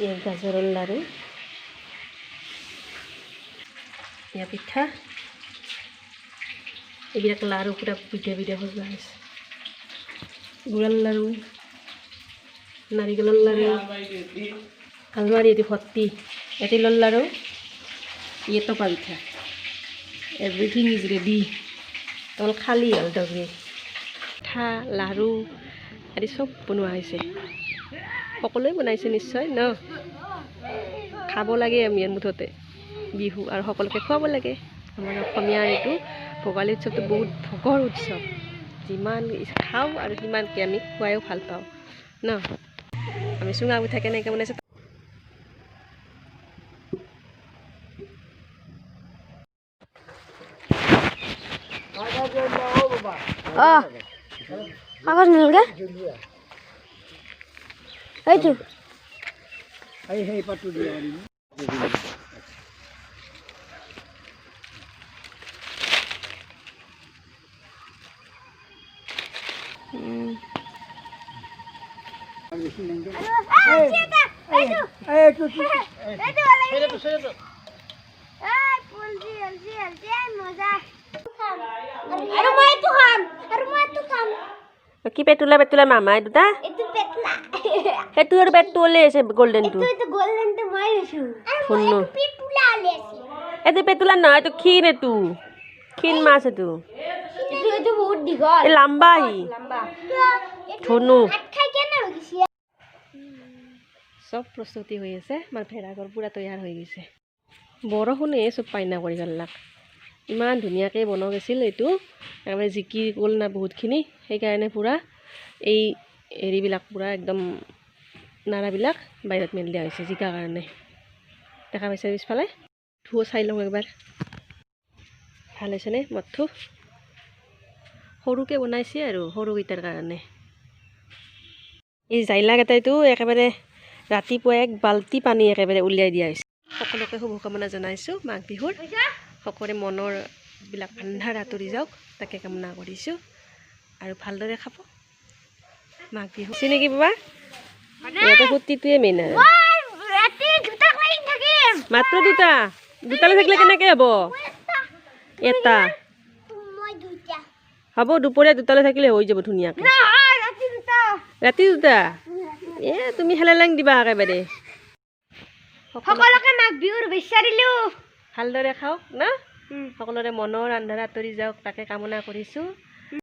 এই গাজৰৰ লাড়ু, এয়া পিঠা, এইবিলাক লাড়ু পূৰা বিধে বিধে সজোৱা হৈছে। গুড়ৰ লাড়ু, নাৰিকলৰ লাড়ু, আলমাৰি এটি ভৰ্তি, তিলৰ লাড়ু, ইয়ে টপা পিঠা। Everything is ready. তল খালী হ'ল দগৰি। পিঠা, লাড়ু আদি চব বনোৱা হৈছে। সকলোৱে বনাইছে নিশ্চয় ন? খাব লাগে আমি মুঠতে বিহু আৰু সকলোকে খুৱাব লাগে। আমাৰ অসমীয়াৰ এইটো ভোগালী উৎসৱটো বহুত ভোগৰ উৎসৱ। যিমান খাওঁ আৰু সিমানকৈ আমি খুৱাইও ভাল পাওঁ ন? আমি চুঙা পিঠা কেনেকৈ বনাইছোঁ কাগজ নালাগে এইটো। কি পেটুলা পেটুলা মামা দুটা? সেইটো আৰু পেটটো ওলাই আছে গল্ডেনটো। এইটো পেটুলা নহয়, এইটো ক্ষীণ, এইটো ক্ষীণ মাছ, এইটো লাম্বা আহি ধনু। চব প্ৰস্তুতি হৈ আছে, আমাৰ ভেড়াঘৰ পূৰা তৈয়াৰ হৈ গৈছে। বৰষুণে চব পাইনা কৰি পেলাক। ইমান ধুনীয়াকৈ বনোৱা গৈছিল এইটো, একেবাৰে জিকি গ'ল না বহুতখিনি, সেইকাৰণে পূৰা এই হেৰিবিলাক পূৰা একদম নাৰাবিলাক বাহিৰত মেলি দিয়া হৈছে জিকাৰ কাৰণে। দেখা পাইছে পিছফালে? ধুও চাই লওঁ একবাৰ, ভাল হৈছেনে মঠটো? সৰুকৈ বনাইছে আৰু সৰুকেইটাৰ কাৰণে। এই জাইলাকেইটাইতো একেবাৰে ৰাতিপুৱা এক বাল্টি পানী একেবাৰে উলিয়াই দিয়া হৈছে। সকলোকে শুভকামনা জনাইছোঁ মাঘ বিহুৰ। সকলোৰে মনৰ বিলাক আন্ধাৰ আঁতৰি যাওক তাকে কামনা কৰিছোঁ। আৰু ভালদৰে খাব মাঘ বিহু। চিনেকি বাবা? ইয়াতে ফূৰ্তিটোৱে মেইন আৰু। মাত্ৰ দুটা দুটালৈ থাকিলে কেনেকৈ হ'ব? এটা হ'ব, দুপৰীয়া দুটালৈ থাকিলে হৈ যাব ধুনীয়াকৈ। ৰাতি দুটা এ তুমি হেলেলেং দিবা একেবাৰে। সকলোকে মাঘ বিহুৰ শুভেচ্ছা দিলোঁ। ভালদৰে খাওক না, সকলোৰে মনৰ আন্ধাৰ আঁতৰি যাওক তাকে কামনা কৰিছোঁ।